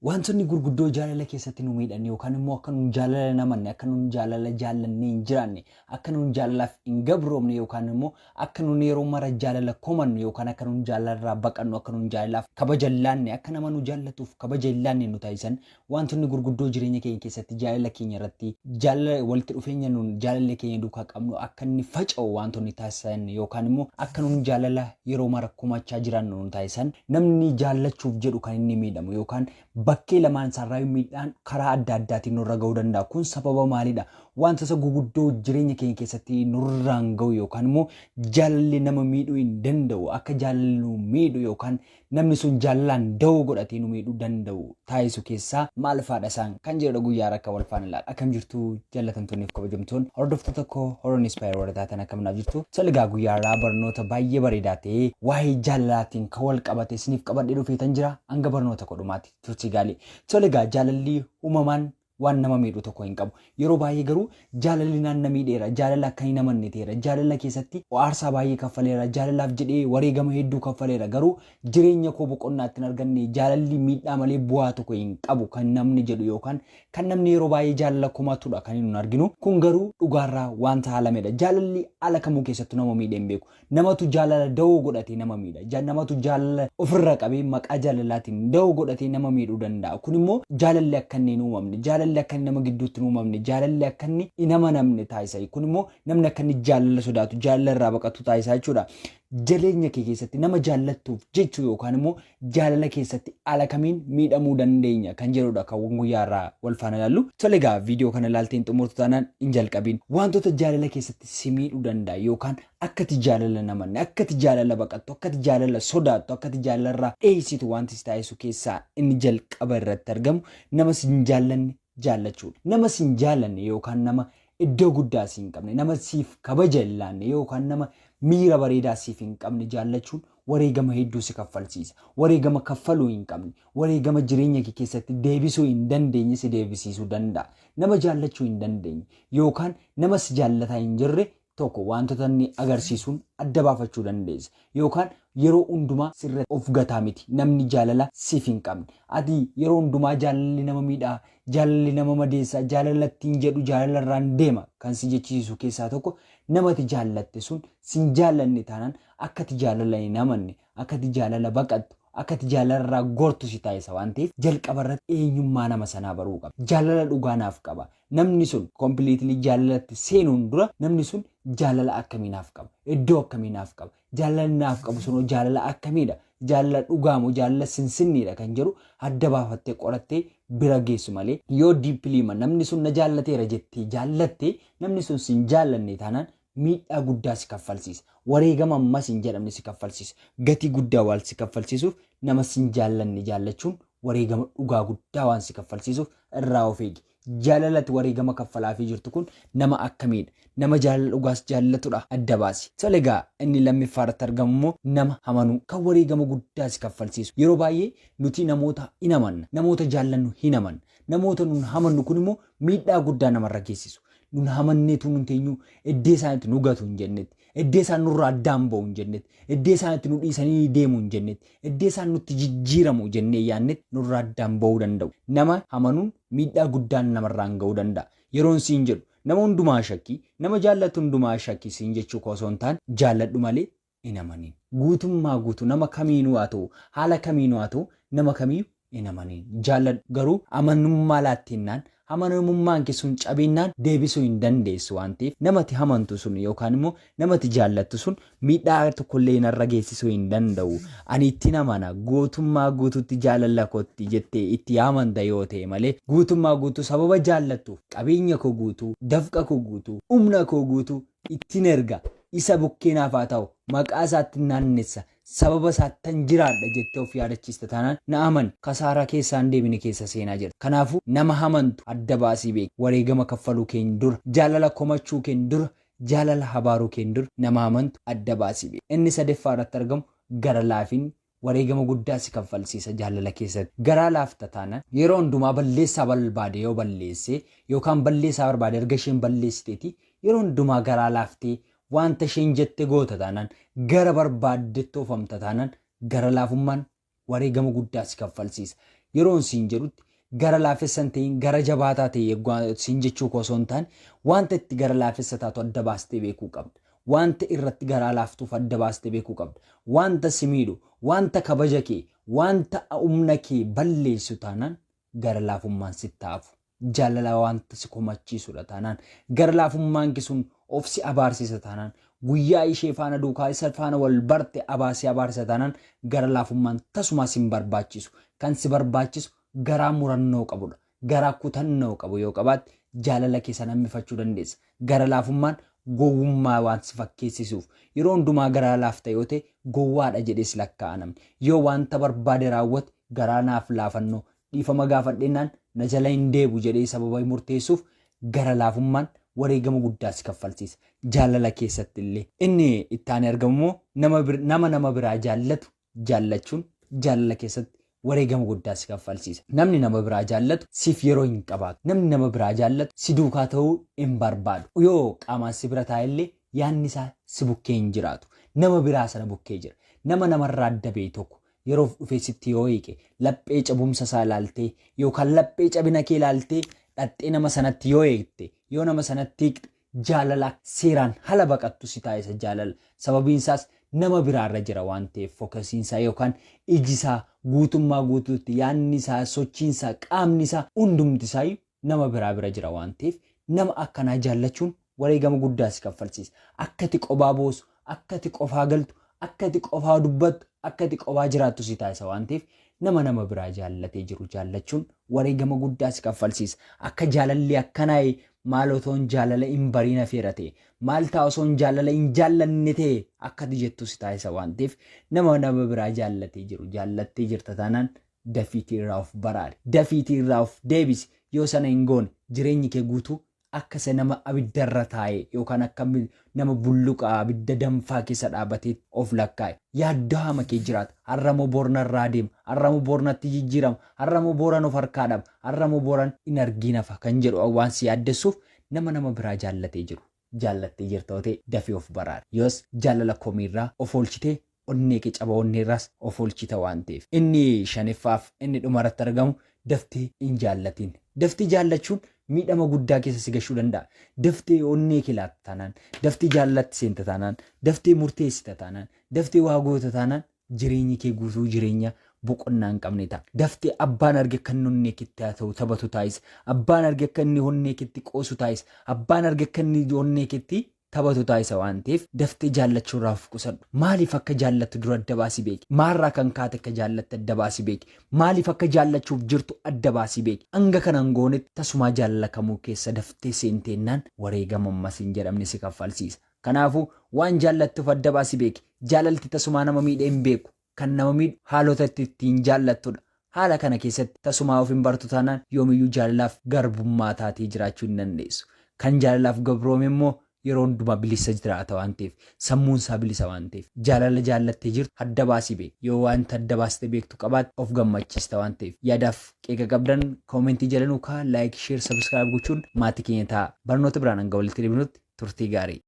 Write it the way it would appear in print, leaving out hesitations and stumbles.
Wantoonni gurguddoo jaalala keessatti nu miidhan yookaan immoo akka nun jaalala hin amanne, akka nun jaalala jaallannee hin jiraanne, akka nun jaalalaaf hin gabroomne yookaan immoo akka nun yeroo mara jaalala komannu yookaan akka nun jaalala irraa baqannu, akka nun jaalalaaf kabaja hin laanne, akka nama nu jaallatuuf kabaja hin laanne nu taasisan wantoonni gurguddoo jireenya keenya keessatti jaalala keenya irratti jaalala walitti dhufeenya nun jaalalli keenya duukaa qabnu akka inni faca'u wantoonni taasisan yookaan immoo akka nun jaalala yeroo mara komachaa jiraannu nu taasisan namni jaallachuuf jedhu kan inni miidhamu yookaan bakkee lamaan isaarraa miidhaan karaa adda addaatiin nurra ga'uu danda'a. Kun sababa maalidha? Wantoota guguddoo jireenya keenya keessatti nurraan ga'u yookaan immoo jaalalli nama miidhuu hin danda'u akka jaalalli nu miidhu yookaan namni sun jaalalaan da'oo godhatee nu miidhuu danda'u taasisu keessaa maal faadha isaan kan jedhudha guyyaa rakka wal faana ilaala. Akkam jirtu jaallatamtoonni fi kabajamtoonni hordoftoota koo Horoon Inspire warra taatan akkam naaf jirtu. Tole egaa guyyaa irraa barnoota baay'ee bareedaa ta'ee waa'ee jaalalaatiin kan wal qabate isiniif qabadhee dhufeetan jira hanga barnoota kodhumaatti turtii gaarii. Tole egaa jaalalli uumamaan waan nama miidhu tokko hin qabu. Yeroo baay'ee garuu jaalalli naan na miidheera, jaalala akka hin amanne ta'eera, jaalala keessatti aarsaa baay'ee kaffaleera, jaalalaaf jedhee wareegama hedduu kaffaleera. Garuu jireenya koo boqonnaa ittiin arganne jaalalli miidhaa malee bu'aa tokko hin qabu kan namni jedhu yookaan kan namni yeroo baay'ee jaalala komatudha kan hin arginu. Kun garuu dhugaarraa wanta haalamedha. Jaalalli ala kamuu keessattuu nama miidhee hin beeku. Namatu jaalala da'oo godhatee nama miidha. Namatu jaalala ofirra qabee maqaa jaalalaatiin da'oo godhatee nama miidhuu danda'a. Kun immoo jaalalli akka inni hin uumamne, jaalalli akka inni nama gidduutti hin uumamne, jaalalli akka inni hin amanamne taasisa. Kun immoo namni akka inni jaalala sodaatu, jaalala irraa baqatu taasisa jechuudha. Jireenya kee keessatti nama jaallattuuf jechuu yookaan immoo jaalala keessatti haala kamiin miidhamuu dandeenya kan jedhudha kan guyyaa irraa wal faana ilaallu. Tole egaa viidiyoo kana ilaalteen xumurtu taanaan hin jalqabiin. Wantoota jaalala keessatti si miidhuu danda'a yookaan akkati jaalala hin amanne, akkati jaalala baqattu, akkati jaalala sodaattu, akkati jaalala irraa dheessitu wanti si taasisu keessaa inni jalqaba irratti argamu nama si hin jaallanne jaallachuudha. Nama si hin jaallanne yookaan nama iddoo guddaa si hin qabne, nama siif kabaja hin laanne yookaan nama miira bareedaa siif hin qabne jaallachuun wareegama hedduu si kaffalsiisa. Wareegama kaffaluu hin qabne, wareegama jireenya kee keessatti deebisuu hin dandeenye si deebisiisuu danda'a. Nama jaallachuu hin dandeenye yookaan nama si jaallataa hin jirre tokko wantoota inni agarsiisuun adda baafachuu dandeessa. Yookaan yeroo hundumaa sirratti of gataa miti. Namni jaalala siif hin qabne. Ati yeroo hundumaa jaalalli nama miidhaa, jaalalli nama madeessa, jaalala ittiin jedhu jaalala irraan deema kan si jechisiisu keessaa tokko namati jaallatte sun sin jaallanne taanaan akkati jaalala hin amanne, akkati jaalala baqattu, akkati jaalala irraa gortu si taasisa waan ta'eef jalqaba irratti eenyummaa nama sanaa baruu qaba. Jaalala dhugaa naaf qaba. Namni sun completely jaalalatti seenuun dura namni sun jaalala akkamii naaf qaba? Iddoo akkamii naaf qaba? Jaalala naaf qabu sun jaalala akkamiidha? Jaalala dhugaa moo jaalala sinsinniidha kan jedhu adda baafattee qorattee bira geessu malee yoo deeply namni sun na jaallateera jettee jaallatte namni sun sin jaallanne taanaan miidhaa guddaa si kaffalsiisa. Wareegama ammas hin jedhamne si kaffalsiisa. Gatii guddaa waan si kaffalsiisuuf nama sin jaallanne jaallachuun wareegama dhugaa guddaa waan si kaffalsiisuuf irraa of eegi. Jaalalatti wareegama kaffalaafii jirtu kun nama akkamiidha? Nama jaalala dhugaas jaallatudha adda baasi. Tole egaa inni lammiffaa irratti argamu immoo nama hamanuu kan wareegama guddaa si kaffalsiisu. Yeroo baay'ee nuti namoota hin amanna. Namoota jaallannu hin amanna. Namoota nun hamannu kun immoo miidhaa guddaa namarra geessisu. Nun hamanneetu nun teenyu iddee isaanitti nu gatu hin jennetti. Iddee isaan nurraa addaan ba'u hin jennetti. Iddee isaanitti nu dhiisanii deemu hin jennetti. Iddee isaan nutti jijjiiramu jennee yaannetti nurraa addaan ba'uu danda'u. Nama hamanuun miidhaa guddaan namarraan ga'uu danda'a. Yeroon siin jedhu nama hundumaa shakkii, nama jaallatu hundumaa shakkii siin jechuu koo osoo hin taane jaalladhu malee hin amanin. Guutummaa guutuu nama kamiinuu haa ta'u, haala kamiinuu haa ta'u, nama kamiyyuu hin amanin. Jaalladhu garuu amanummaa laatteennaan amanamummaan kee sun cabinnaan deebisuu hin dandeessu waan ta'eef namati hamantu sun yookaan immoo namati jaallattu sun miidhaa tokkollee narra geessisuu hin danda'u. Ani ittiin amana guutummaa guutuutti jaalala kootti jettee itti amanta yoo ta'e malee guutummaa guutuu sababa jaallattuuf qabeenya koo guutuu, dafqa koo guutuu, humna koo guutuu ittiin erga isa bukkeenaaf haa ta'u maqaa isaatti naannessa sababa isaattan jiraadha jettee of yaadachiista taanaan na amani kasaaraa keessaan deebine keessa seenaa jirta. Kanaafuu nama hamantu adda baasii beeki. Wareegama kaffaluu keen dura, jaalala komachuu keen dura, jaalala habaaruu keen dura nama hamantu adda baasii beeki. Inni sadaffaa irratti argamu gara laafinni wareegama guddaa si kaffalsiisa jaalala keessatti. Garaa laafta taanaan yeroo hundumaa balleessaa barbaade yoo balleesse yookaan balleessaa barbaade erga isheen balleessiteeti yeroo hundumaa garaa laaftee wanta isheen jette goota taanaan gara barbaaddetti oofamta taanaan gara laafummaan wareegama guddaa si kaffalsiisa. Yeroon siin jedhutti gara laafessa hin ta'in, gara jabaataa ta'e siin jechuu koo osoo hin taane, wanta itti gara laafessa taatu adda baastee beekuu qabda. Wanta irratti garaa laaftuuf adda baastee beekuu qabda. Wanta si miidhu, wanta kabaja kee, wanta humna kee balleessu taanaan gara laafummaan sitti hafu. Jaalala wanta si komachiisudha taanaan, gara laafummaan kee sun of si abaarsiisa taanaan, guyyaa ishee faana duukaa isa faana wal barte abaasii abaarsiisa taanaan, gara laafummaan tasumaa si hin barbaachisu. Kan si barbaachisu garaa murannoo qabudha. Garaa kutannoo qabu yoo qabaatte jaalala kee sana hammifachuu dandeessa. Gara laafummaan gowwummaa waan si fakkeessisuuf, yeroo hundumaa garaa laafta yoo ta'e gowwaadha jedhees lakkaa'a namni. Yoo wanta barbaade raawwate garaa naaf laafannoo dhiifama gaafadhennaan na jala hin deebu jedhee sababa murteessuuf, gara laafummaan wareegama guddaa si kaffalsiisa. Jaalala keessatti illee. Inni itti aanee argamu immoo nama nama biraa jaallatu jaallachuun jaalala keessatti wareegama guddaa si kaffalsiisa. Namni nama biraa jaallatu siif yeroo hin qabaatu. Namni nama biraa jaallatu si duukaa ta'uu hin barbaadu. Yoo qaamaan si bira taa'ellee yaadni isaa si bukkee hin jiraatu. Nama biraa sana bukkee jira. Nama namarraa adda ba'e tokko yeroof dhufee sitti yoo hiike, laphee cabumsa isaa ilaaltee yookaan laphee cabina kee ilaaltee dhaxxee nama sanatti yoo eegte, yoo nama sanatti hiikte, jaalala seeraan hala baqattu si taasisa jaalala. Sababiin isaas nama biraarra jira waan ta'eef, focusiin isaa yookaan iji isaa guutummaa guutuutti, yaadni isaa, sochiin isaa, qaamni isaa, hundumti isaa nama biraa bira jira waan ta'eef, nama akkanaa jaallachuun wareegama guddaa si kaffalsiisa. Akka ati qobaa boosu, akka ati qofaa galtu, akka ati qofaa dubbattu, akka ati qofaa jiraattu si taasisa waan ta'eef, nama nama biraa jaallatee jiru jaallachuun wareegama guddaa si kaffalsiisa. Akka jaalalli akkanaa'e maal otoon jaalala hin bariin hafeera ta'e, maal ta'a osoon jaalala hin jaallanne ta'e akka ati jettu si taasisa waan ta'eef, nama nama biraa jaallatee jiru jaallattee jirta taanaan dafiitii irraa of baraari. Dafiitii irraa of deebisi. Yoo sana hin goone jireenyi kee guutuu akka isa nama abiddarra taa'e yookaan akka nama bulluqa abidda danfaa keessa dhaabatee of lakkaa'e. Yaaddoo hama kee jiraata. Har'amoo bornarraa deema. Har'amoo bornatti jijjiirama. Har'amoo boran of harkaa dhaba. Har'amoo boran hin argiin hafa kan jedhu waan si yaaddessuuf, nama nama biraa jaallatee jiru jaallattee jirta yoo ta'e dafii of baraari. Yoos jaalala komiirraa of oolchitee onnee kee caba onneerraas of oolchita waan ta'eef. Inni shaneffaaf inni dhumarratti argamu daftee hin jaallatin. Daftee jaallachuun miidhama guddaa keessa si gashuu danda'a. Daftee onnee kee laatta taanaan, daftee jaalalatti seenta taanaan, daftee murteessita taanaan, daftee waa goota taanaan, jireenyi kee guutuu jireenya boqonnaa hin qabne ta'a. Daftee abbaan arge akka inni onnee keetti haa ta'u taphatu taasisa. Abbaan arge akka inni onnee keetti qoosu taasisa. Abbaan arge akka inni onnee keetti taphatu taasisa waan ta'eef, daftee jaallachuu irraa of qusadhu. Maaliif akka jaallattu dura adda baasii beeki. Maalirraa kan kaate akka jaallatte adda baasii beeki. Maaliif akka jaallachuuf jirtu adda baasii beeki. Hanga kana hin goonetti tasumaa jaalala kamuu keessa daftee seenteennaan wareegama ammas hin jedhamne si kaffalsiisa. Kanaafuu waan jaallattuuf adda baasii beeki. Jaalalti tasumaa nama miidhee hin beeku. Kan nama miidhu haalota itti ittiin jaallattudha. Haala kana keessatti tasumaa of hin bartu taanaan yoomiyyuu jaalalaaf garbummaa taatee jiraachuu hin dandeessu. Kan jaalalaaf gabroome immoo yeroo hundumaa bilisa jiraata waan ta'eef, sammuun isaa bilisa waan ta'eef, jaalala jaallattee jirtu adda baasii beeki. Yoo wanta adda baastee beektu qabaatte of gammachiista waan ta'eef. Yaadaaf qeeqa qabdan commentii jala nuu kaa'aa, like, share, subscribe gochuun maatii keenya ta'a. Barnoota biraan hanga walitti deebinutti turtii gaarii.